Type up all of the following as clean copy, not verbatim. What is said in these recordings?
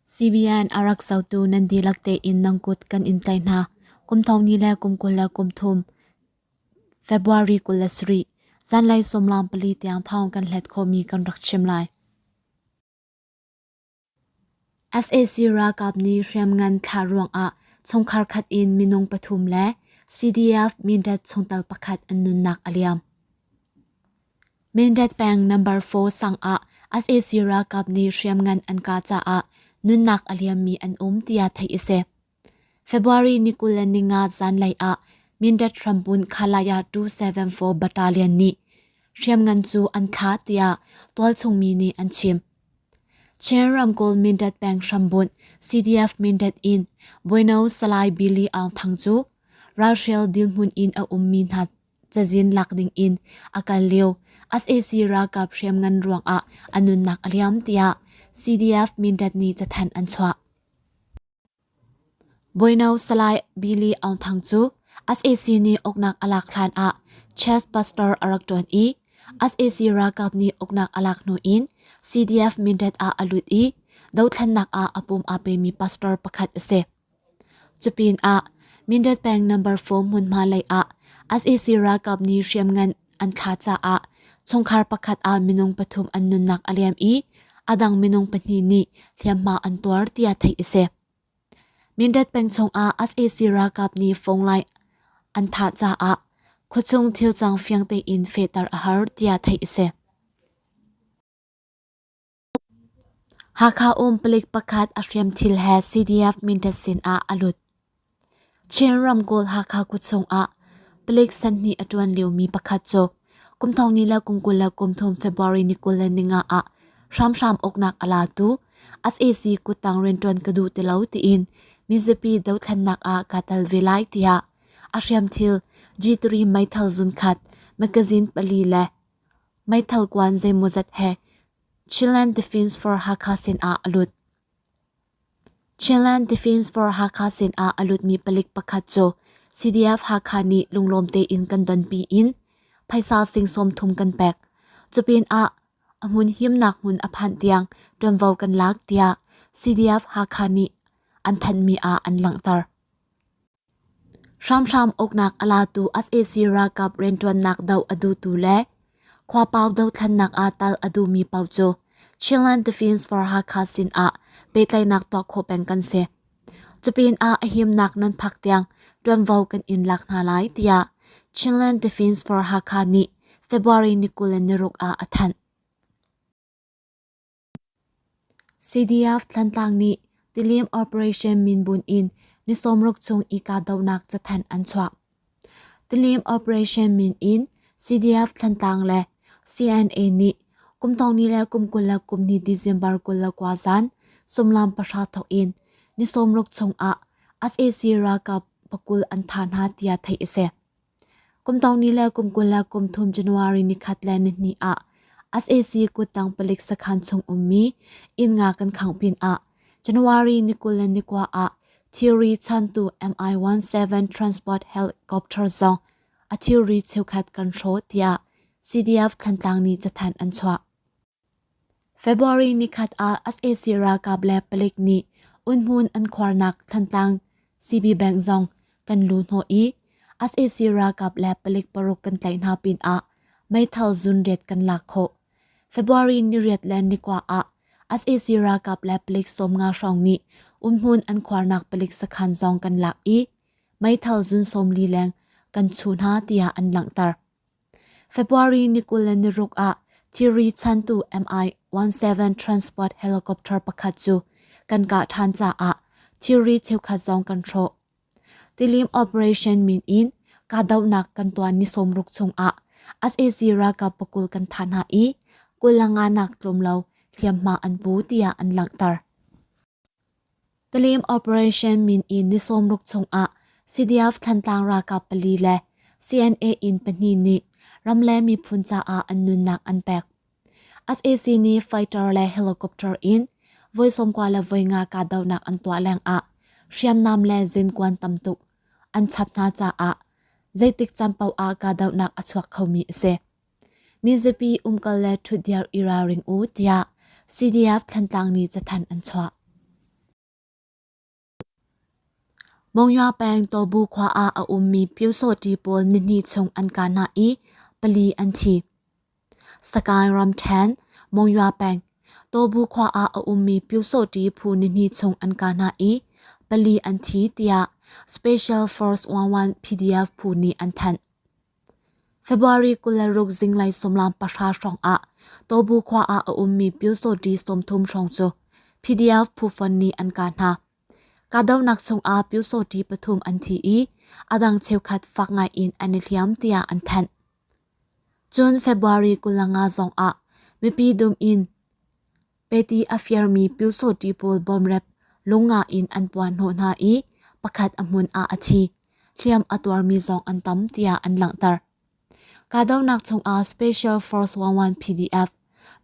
CBN a rak zohtu nan dihlak tein nan kut kan in tlaih hna. Kum thong ni le kum 23 February 27 zanlei sawmlam pali tiang thawng kan hlet khawhmi kan rak chim lai. Sac ralkap nih hriamngan thlah ruangah chungkhar khat in minung pathum le CDF Mindat chungtel pakhat an nunnak a liam. Mindat peng number 4 sang ah sac ralkap nih hriamngan an kah caah nunnak a liammi an um tiah theih a si. February ni 25 zanlei ah Mindat ramhmun Khalaya 274 Battalion nih hriamngan cu an thlah tiah tualchung mi nih an chim. Chin ramkulh Mindat peng hrambunh CDF Mindat in Bueno Salai Billy Aung Thang cu ralhrial dirhmun in a ummi hna cazin lak ding in a kal lio sac ralkap hriamngan ruangah a nunnak a liam tiah CDF Mindat nih cathanh an chuah. Bueno Salai Billy Aung Thang cu sac nih uknak a lak hlan ah chess pastor a rak ṭuan i sac ralkap nih uknak a lak hnu in CDF Mindat ah a lut i dothlennak ah a pum aa pemi pastor pakhat a si. Cupin ah Mindat peng number 4 hmunhma lei ah sac ralkap nih hriamngan an thlah caah chungkhar pakhat ah minung pathum an nunnak a liam i a dang minung pahnih nih hliamhma an tuar tiah theih a si. Mindat peng chungah sac ralkap nih phone line an thah caah khuachung thilcang fiang tein fehter a har tiah theih a si. Hakha um palik pakhat a hriamthil he CDF Mindat sin ah a lut. Chin ramkulh Hakha khuachung ah palik sanhnih a ṭuan liomi pakhat cu kum thong ni le kum 23 February ni 25 ah hramhram uknak a latu sac kuttang rianṭuan ka duh ti lo tiin mizapi dothlennak ah kaa tel ve lai tiah a hriamthil G3 meithal zunkhat magazine pali le meithal kuan zeimawzat he Chinland Defence for Hakha sin ah a lut. Chinland Defence for Hakha sin ah a lutmi palik pakhat cu CDF Hakha nih lunglawm tein kan donpi in phaisa sing 30 kan pek. Cupin ah a hmun himnak hmun a phanh tiang ṭuanvo kan lak tiah CDF Hakha nih an thanhmi ah an langhter. Hramhram uknak a latu sac ralkap rianṭuannak doh a duhtu le khuapau dothlennak ah tal a duhmi paoh cu Chinland Defence for Hakha sin ah pehtlaihnak tuah khawh peng kan si. Cupin ah a himnak nan phak tiang ṭuanvo kan in lak hna lai tiah Chinland Defence for Hakha nih February ni 26 ah a thanh. CDF Thantlang nih Tilim Operation minbun in ni 60 chung i kahdohnak cathanh an chuah. Tilim Operation min in CDF Thantlang le CNA nih kum thong ni le kum 22 December 29 zan sumlam pahra thawk in ni 60 chung ah sac ralkap pakul an thah hna tiah theih a si. Kum tong ni le kum 23 January nikhat le nihnih ah sac kuttang palik sakhan chung ummi inn nga kan khangh pinah January ni 29 ah thilri chantu Mi-17 transport helicopter zong a thilri cheukhat kan hrawh tiah CDF Thantlang nih cathanh an chuah. February nikhat ah sac ralkap le palik nih unhmun an khuarnak Thantlang CB Bank zong kan luh hnawh i sac ralkap le palik paruk kan tlaih hna pinah meithal zunriat kan lak khawh. February niriat le nikua ah sac ralkap le palik 50 hrawng nih umhmun an khuarnak palik sakhan zong kan lak i meithal zun 40 leng kan chuh hna tiah an langhter. February ni 26 ah thilri chantu Mi-17 transport helicopter pakhat cu kan kah ṭhan caah thilri cheukhat zong kan hrawh. Tilim operation min in kahdohnak kan tuah ni 60 chungah sac ralkap pakul kan thah hna i 25 nak tlawm lo hliamhma an pu tiah an langhter. Tilim operation min in ni 60 chungah CDF Thantlang ralkap pali le CNA in pahnih nih ram le miphun caah an nunnak an pek. Sac nih fighter le helicopter in voi 95 le voi nga kahdohnak an tuah lengah hriamnam le zinkuan tam tuk an chap hna caah zeitik caan paoh ah kahdohnak a chuak khomi a si. Mizapi umkal le ṭhutdir i ralring u tiah CDF Thantlang nih cathanh an chuah. Monywa peng Tobu khua ah a ummi Pyusawhti pawl nihnih chung an kah hna i pali an thi. Sagaing ramṭhen, Monywa peng, Tobu khua ah a ummi Pyusawhti phu nihnih chung an kah hna i pali an thi tiah Special Force 11 PDF phu nih an thanh. February 26 zinglei 15 hrawng ah Tobu khua ah a ummi Pyusawhti 30 hrawng cu PDF phu fon nih an kah hna. Kahdohnak chungah Pyusawhti pathum an thi i a dang cheukhat fak ngai in an i hliam tiah an thanh. Cun February 25 zongah mipi dum in peti a firmi Pyusawhti pawl bomrep lunga in an puahhnawh hna i pakhat a hmun ah a thi. Hliam a tuarmi zong an tam tiah an langhter. Kahdohnak chungah Special Force 11 PDF,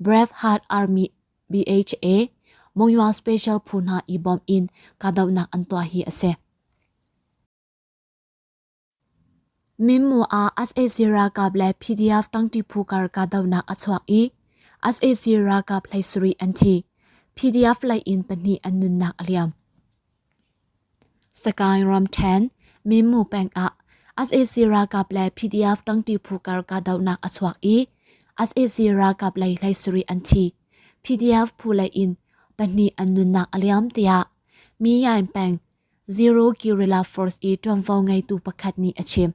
Brave Heart Army BHA, Monywa Special phu hna i bawm in kahdohnak an tuah hi a si. Mimmu ah sac ralkap le PDF tangṭi phu kar kahdohnak a chuak i sac ralkap 17 an thi. PDF lei in pahnih an nunnak a liam. Sagaing ramṭhen, Mimmu peng ah sac ralkap le PDF tangṭi phu kar kahdohnak a chuak i sac ralkap lei 17 an thi. PDF phu lei in pahnih an nunnak a liam tiah Myaing peng Zero Guerrilla Force i ṭuanvo ngeitu pakhat nih a chim.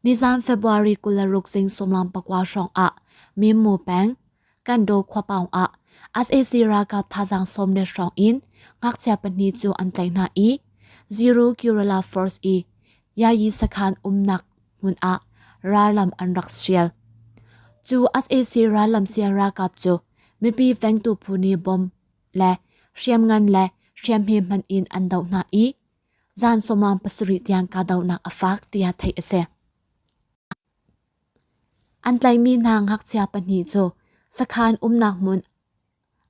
Nizan February 26 zing 19 hrawng ah Mimmu peng Kando khuapaung ah sac ralkap thazaang sawm le hrawng in ngakchia pahnih cu an tlaih hna i Zero Guerrilla Force i Yayi sakhan umnak hmun ah rallam an rak sial. Cu sac rallam sial ralkap cu mipi vengtu phu nih bom le hriamngan le hriamhme hmanh in an doh hna i zan 17 tiang kahdohnak a fak tiah theih a si. An tlaihmi hna ngakchia pahnih cu sakhan umnak hmun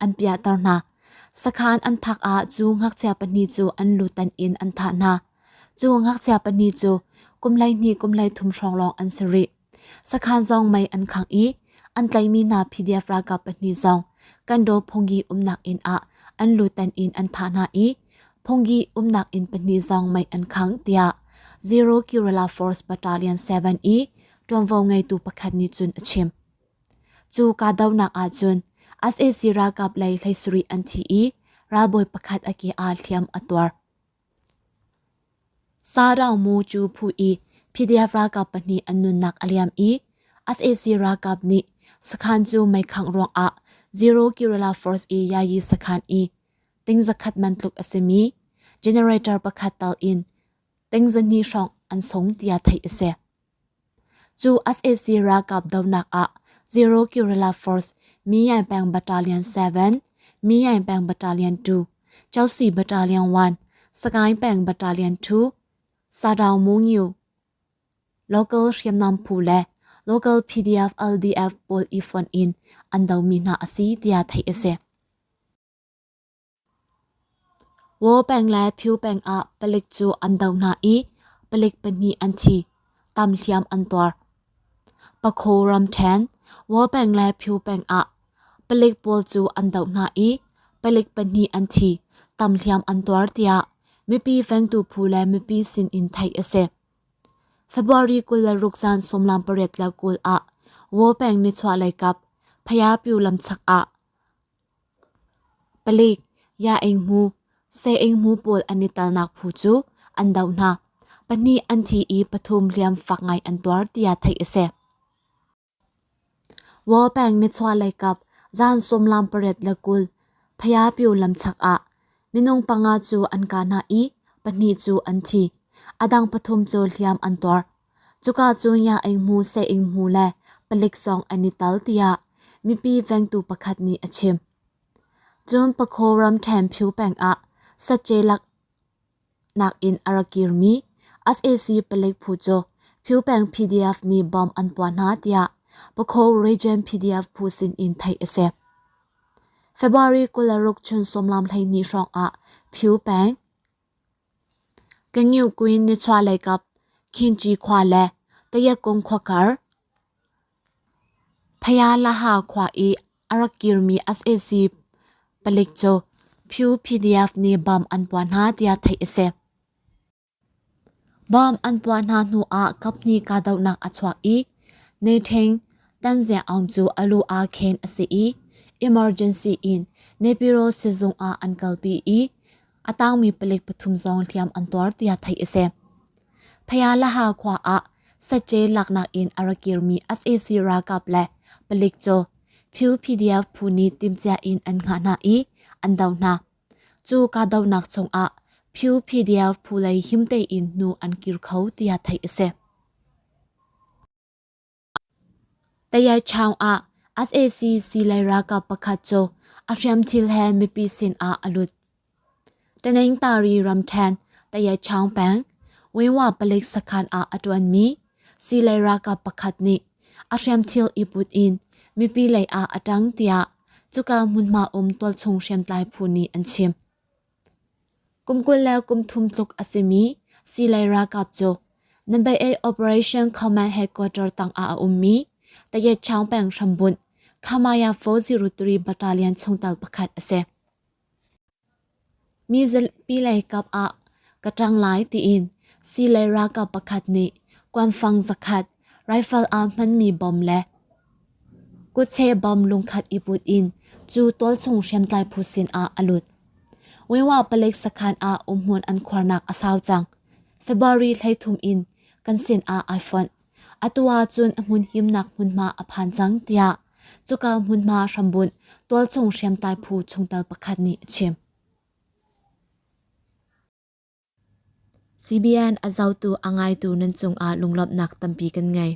an piahter hna. Sakhan an phak ah cu ngakchia pahnih cu an lutan in an thah hna. Cu ngakchia pahnih cu kum 12 kum 13 hrawng lawng an si rih. Sakhan zong mei an khangh i an tlaihmi hna PDF ralkap pahnih zong Kandaw phungyi umnak inn ah an lutan in an thah hna i phungyi umnak inn pahnih zong mei an khangh tiah Zero Guerrilla Force Battalion 7 i ṭuanvo ngeitu pakhat nih cun a chim. Cu kahdohnak ahcun sac ralkap lei 17 an thi i ralbawi pakhat a ke ah hliam a tuar. Sarau mu cu phu i PDF ralkap pahnih an nunnak a liam i sac ralkap nih sakhan cu meikhangh ruangah Zero Guerrilla Force i Yayi sakhan i ting zakhat man tluk a simi generator pakhat tal in ting zahnih hrawng an sung tiah theih a si. Cu sac ralkap dohnak ah Zero Guerrilla Force Myaing Peng Battalion 7, Myaing Peng Battalion 2, Chelsea Battalion 1, Sagaing Peng Battalion 2, Sadaung Mungyu local hriamnam phu le local PDF LDF pawl i fonh in an domi hna a si tiah theih a si. Waw peng le Phyu peng ah palik cu an doh hna i palik pahnih an thi, tam hliam an tuar. Pakho ramṭhen, Waw peng le Phyu peng ah palik pawl cu an doh hna i palik pahnih an thi, tam hliam an tuar tiah mipi vengtu phu le mipi sin in theih a si. February 26 zan 28 ah Waw peng nichuahlei kap Phayapyu lamchak ah Palik, Ya-ing-hmu, Se-ing-hmu pawl an i telnak phu cu an doh hna. Pahnih an thi i pathum hliam fak ngai an tuar tiah theih a si. Waw peng nichuahlei kap zan 28 Phayapyu lamchak ah minung panga cu an kah hna i pahnih cu an thi. A dang pathum cu hliam an tuar. Cuka cu Ya-ing-hmu, Se-ing-hmu le palik zong an i tel tiah mipi vengtu pakhat nih a chim. Cun Pakho ramṭhen Phyu peng ah satce lak nakin a rak kirmi sac palik phu cu Phyu peng PDF nih bomb an puah hna tiah Pakho Region PDF phu sin in theih a si. February 26 chun 12 hrawng ah Phyu peng Kanyukwin nichuahlei kap Khinci khua le Tayakung khua kar Phayalaha khua i a rak kirmi sac palik cu Phyu PDF nih bomb an puah hna tiah theih a si. Bomb an puah hna hnu ah kaphnih kahdohnak a chuak i Netheng Tanzia Aung cu a lu aa khen a si i emergency in Naypyidaw sizung ah an kalpi i a tangmi palik pathum zong hliam an tuar tiah theih a si. Phayalaha khua ah satce laknak in a ra kirmi sac ralkap le palik cu Pyu PDF phu nih timhcia in an hngah hna i an doh hna. Cu kahdohnak chungah Pyu PDF phu lei him tein hnu an kir kho tiah theih a si. Tayaichaung ah sac siilei ralkap pakhat cu a hriamthil he mipi sin ah a lut. Taningtari ramṭhen Tayaichaung peng Winwa palik sakhan ah a ṭuanmi siilei ralkap pakhat nih a hriamthil i put in mipi lei ah a ṭang tiah cuka hmunhma um tualchung hriamtlai phu nih an chim. Kum 20 le kum thum tluk a simi siilei ralkap cu Number 8 Operation Command Headquarter tangah a ummi Tayetchaung peng hrambunh Khamaya 403 Battalion chungtel pakhat a si. Mi zapi lei kap ah ka ṭang lai tiin siilei ralkap pakhat nih kuanfang zakhat rifle aa hmanmi bom le kutche bom lungkhat i put in cu tualchung hriamtlai phu sinah a lut. Wiwa palik sakhan ah umhmun an khuarnak a sau cang. February 13 in kan sinah ai fonh. Atu ahcun a hmun himnak hmunhma a phan cang tiah cuka hmunhma hrambunh tualchung hriamtlai phu chungtel pakhat nih a chim. CBN a zohtu a ngaitu nan cungah lunglawmhnak tampi kan ngei.